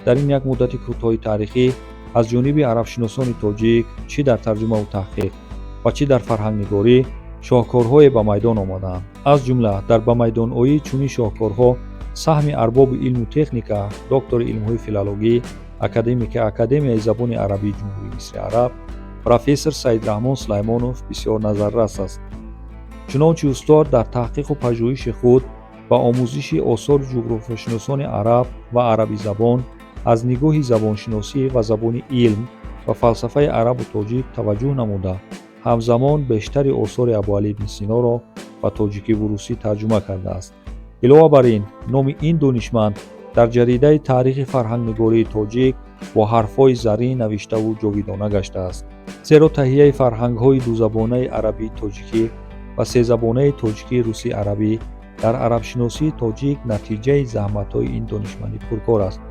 Дар ин як муддати кӯтоҳи таърихӣ аз ҷониби арабшиносони тоҷик чӣ дар тарҷумаву таҳқиқ ва чӣ дар фарҳангнигорӣ шоҳкорҳое ба майдон омадаанд. Аз ҷумла дар ба майдоноии чунин шоҳкорҳо саҳми арбоби илму техника, доктори илмҳои филологӣ, академики Академияи забони арабии Ҷумҳурии Мисри Араб, профессор Саидраҳмон Сулаймонов бисёр назаррас аст. Чунончи устод дар таҳқиқу пажӯҳиши худ ба омӯзиши осори ҷуғрофиёшиносони араб ва арабизабон аз нигоҳи забоншиносӣ ва забони илм ва фалсафаи арабу тоҷик таваҷҷӯҳ намуда, ҳамзамон бештари осори Абуалӣ ибни Синоро ба тоҷикиву русӣ тарҷума кардааст. Илова бар ин, номи ин донишманд дар ҷаридаи таърихи фарҳангнигории тоҷик бо ҳарфҳои заррин навиштаву ҷовидона гаштааст, зеро таҳияи фарҳангҳои дузабонаи арабии тоҷикӣ ва сезабонаи тоҷикии русӣ арабӣ дар арабшиносии тоҷик натиҷаи заҳматҳои ин донишманди пуркор аст.